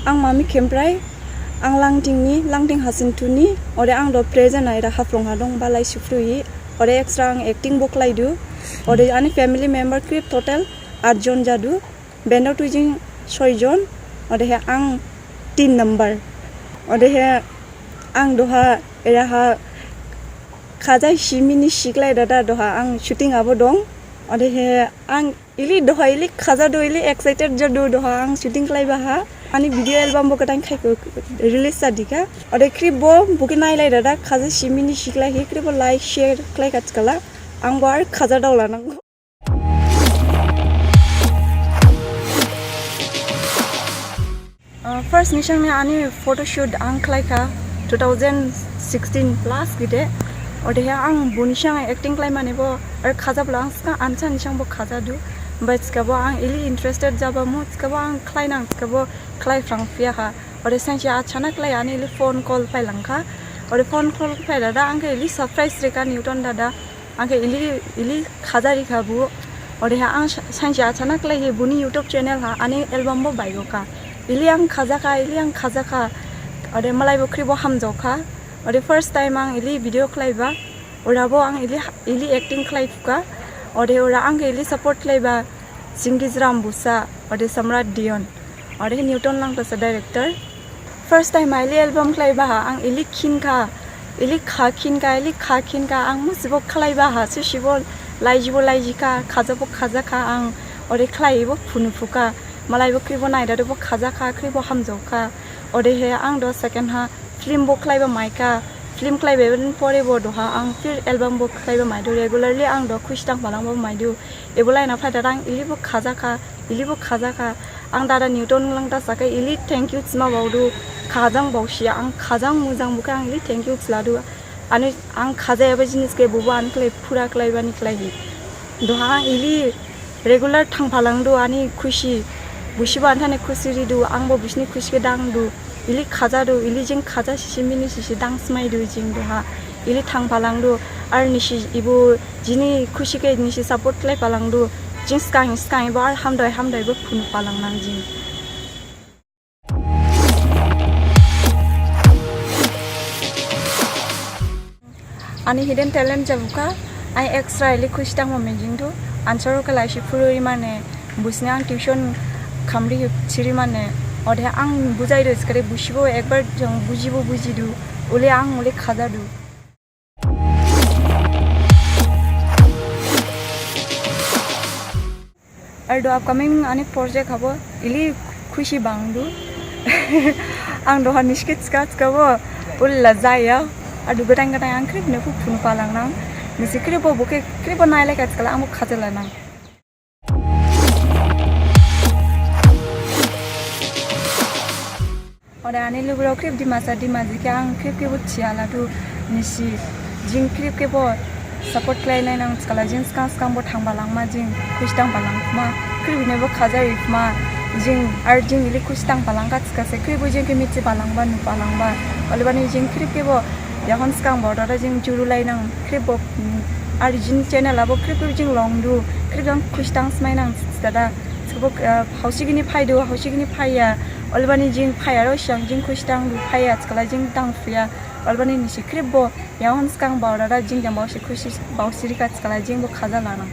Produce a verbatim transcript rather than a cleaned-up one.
Ang Mami Kemprai, ang Langting ni, Langting Hasinthu ni, ode ang do present era Haflong ha dong, balai siphrui, ode extra ang acting bo khlaidu, ode ani family member khrip total aat jon jadu, bendo tui jing soi jon, odehe ang tin number, odehe ang duha eraha khaja simi ni siklai dada duha ang shooting abo dong, odehe ang ili duha ili khaja du, ili excited jadu duha ang shooting khlaiba ha. Ani video album bo gdain khaikho release jadikha. Ode khrip bo bokhe nailai dada khaja simi ni siklai hi khrip bo like share khlai kha thikhala. Ang bo ar khaja daola nang. Uh, first nisang ni ani photoshoot ang khlaikha two thousand sixteen plus gede. Odehe ang bo nisang acting khlaimane bo ar khaja bla ang ska ansa nisang bo khaja du. Bai skabo ang ili interested jaba mu skabo ang khlainang skabo khlai phrang phiya kha. Ode sainsi achana khlai ani ili phone call phailangkha. Ode phone call phai dada ang khe ili surprise rikha Newton dada. Ang khe ili, ili khaja rikha bo. Odehe ang sa-, sainsi achana khlaihi boni YouTube channel ha ani album bo baigokha. Ili ang khajakha, ili ang khajakha. Ode malai bo khrip bo hamjaokha. Ode first time ang ili video khlaiba. Ora bo ang ili, ili acting khlaiphukha. Ode ora ang khe ili support khlaiba. Singgi Jram Busa, ode Samrat Dion, ode Newton Langthasa director. First time ili album khlaiba ha, ang ili khinkha, ili kha khinkha, ili kha khinkha, ang musibo khlaiba ha, susibo laijibo laijikha, khajabo khajakha, ang ode khlaibo phunu phukha, malaibo khrip bo naidada bo khajakha, khrip bo hamjaokha, odehe ang do second ha, film bo khlaiba maikha, film khlaiba pore bo duha, ang phir album bo khlaiba maidu, regularly ang do khusi dang phalangba maidu, ebo laina phai dada ang ili bo khajakha, ili bo khajakha. Ang dada Newton Langthasa khe ili thank you thima baodu. Khajang baosi ang khajang mujang bo khe ang ili thank you thiladu. Ani ang khajayaba jinis khe bobo ani khlai phura khlaibani khlaihi. Duha ang ili regular thang phalangdu ani khusi. Busibo anthane khusi ridu, ang bo busini khusi khe dangdu. Ili khajadu, ili jing khaja sisi mini sisi dang smaidu jing duha. Ili thang phalangdu, ar nisi ebo jini khusi khe nisi support khlai phalangdu. Jing sgang sgang ebo ar hamdai hamdai bo phunu phalangnang jing. Ani hidden talent jabukha, ang extra ili khusi dangma mijingdu, answer khe laisi phurui mane, busini ang tuition khamri siri mane, ode ang bujaidu skare busibo ekbar jang bujibo bujidu, ule ang ule khajadu. Ar do upcoming ani project habo ili khusi bangdu. Ang duha nisi khe thikha thikhabo ulla jaya. Ar do gdain gdain ang khrip ne phu phunu phalangnang. Nisi khrip bo bo khe khrip bo nailai kha thikhala ang bo khajalanang. Ode ani lugurao khrip Dimasa Dimajik khe ang khrip khe bo thiyaladu nisi jing khrip khe bo support khlainai nang thikhala jing sgang sgang bo thangphalangma jing khusi dangphalangma khrip ne bo khaja rikma jing ar jing ili khusi dangphalangkha thikhase khrip bo jing khe mithiphalangba nuphalangba olebani jing khrip khe bo yahon sgang bo dada jing jurulainang khrip bo ar jing channel abo khrip khe jing longdu khrip jang khusi dangsmainang dada. Sabo, eh, hausigini phaidu, hausigini phaiya. Olbani jing phaiyarao siang jing khusi dangdu phaiya, thikhala jing dangphuya. Olbani nisi khrip bo, yahon sgang baorara jing jang baosi khusi, baosi rikha thikhala jing bo khajalanang.